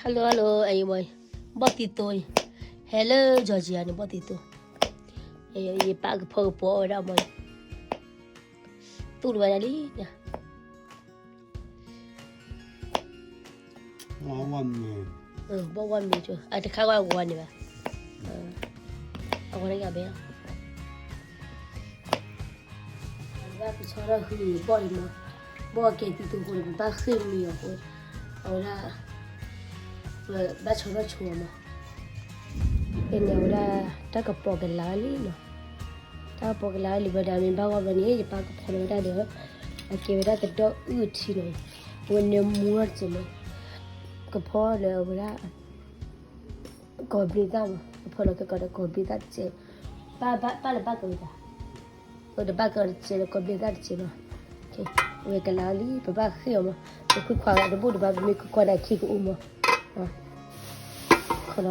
Hello hello အံၤမ့ၢ် ဘီၣ်သံသိအံၤ ဟဲလၢ Georgia န့ၣ် ဘီၣ်သံသိ ယပာ်ကဖီကပီၤအီၣ်ဝဲဒၣ်မ့ၢ် သူၣ်လီၤဝဲဒၣ်လံ ဘီၣ်ဝါမ့ၤ အတခါဝဲအဂီၤန့ၣ်ဘၣ် အဂီၤန့ၣ်ကဘဲ ဘၣ်ကဆီထီၣ်ဟုဘီၣ်အံၤမး ဘီၣ်ကဲသံသိအဃိန့ၣ် ပဘၣ်ဃ့ၢ်မံအီၤအဃိ အဝဲဒၣ် ပဘၣ်ဆီထီၣ်ဆိအီၤမး ဖဲန့ၣ်အဝဲဒၣ် တၢ်ကပီၤကလၤလံနီၤ တၢ်ကပီၤကလၤလံဘျီဒီး မ့ၢ်ဘၣ်ဂီၢ်ဘျီန့ၣ် ယပာ်ကဖီလီၤဝဲဒၣ်ဒီး အကဲဝဲဒၣ်ကဒီးအုၣ်ထံနီၤ အဝဲန့ၣ်မူထီၣ်တစဲးမး ကဖီလၢအဝဲဒၣ် ကီၤဘျ့သၣ်မး ကဖီလီၤကဲကီးဒီးကီၤဘျ့သၣ်တစဲး ပၢ်လၢဘၣ်ကဝဲသး ပတဘၣ်ကဝဲတစဲးဒီးကီၤဘျ့သၣ်တစဲးလီၤ ဝဲကလၤလံ ပဘၣ်ဃ့ၢ်အီၤမး ပခွံခွါဂၤတဘူၣ်တဘၣ် ပမ့ၢ်ခွံခွါန့ၣ် အခံကအိၣ်မး ခီ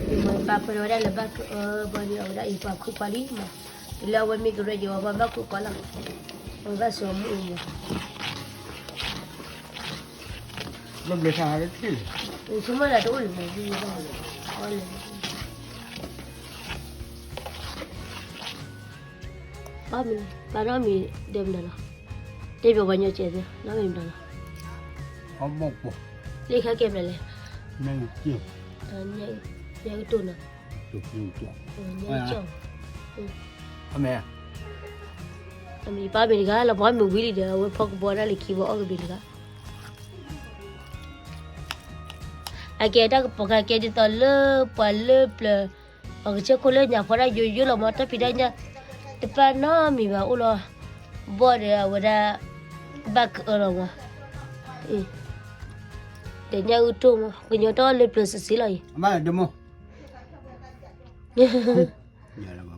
လီၤ ပာ်ဖျါဝဲဒၣ်လၢဘၣ်ကအၢဘၣ်ဒီး အဝဲဒၣ်အံၤပှၤခွံခွါလံမး တုၤလၢအဝဲမ့ၢ်ကရၢယၤ ပှၤဘၣ်ခွံခွါလီၤ အဝဲဘၣ်စီၤမုၢ်အူမး ဘၣ်ဘျဲၣ်ဆါတထံၣ်လံ ဆိကမိၣ်လၢတအိၣ်လၢၤဘၣ် ဘၣ်မနုၤ ပာ်နီၣ်မံၤဒဲမနုၤလီၤ တဲပျီၤပှၤညီကဲးသ့ နီၣ်မံၤမနုၤလီၤ လ့ၣ်ခါကဲဘျီလဲၣ် ညါကတိၢ်နီၤ ညါကကၠီၣ် အမံၤပာ်မ့ၢ်တဂၤလီၤ ပှၤမ့ၢ်ဝံၤလံဒီး အဝဲဖီကပီၤဒၣ်လၢခံဘီအီၣ်ကဘ့ၣ်တဂၤ အကဲတၢ်ကပီၤခါကဲဒ်သိးလၢပှၤလၢပျၢၤ အကစၢၢ်ခိၣ်လၢညါဖီဒၣ်ယိယိလီၤမး တၢ်ဖံးတၢ်ညၣ် တပာ်နီတမံၤဘၣ်အိၣ်လီၤ ဘီၣ်ဒီးအဝဲဒၣ် ဘၣ်ကအၢလီၤမး ဒီးညၣ်အုၣ်တိၢ်မး ကညီတၢ်အီၣ်လၢပျၢၤစ့ၢ်စ့ၢ်လီၤအံၤ အမါဒီးမိၢ် ညါလီၤ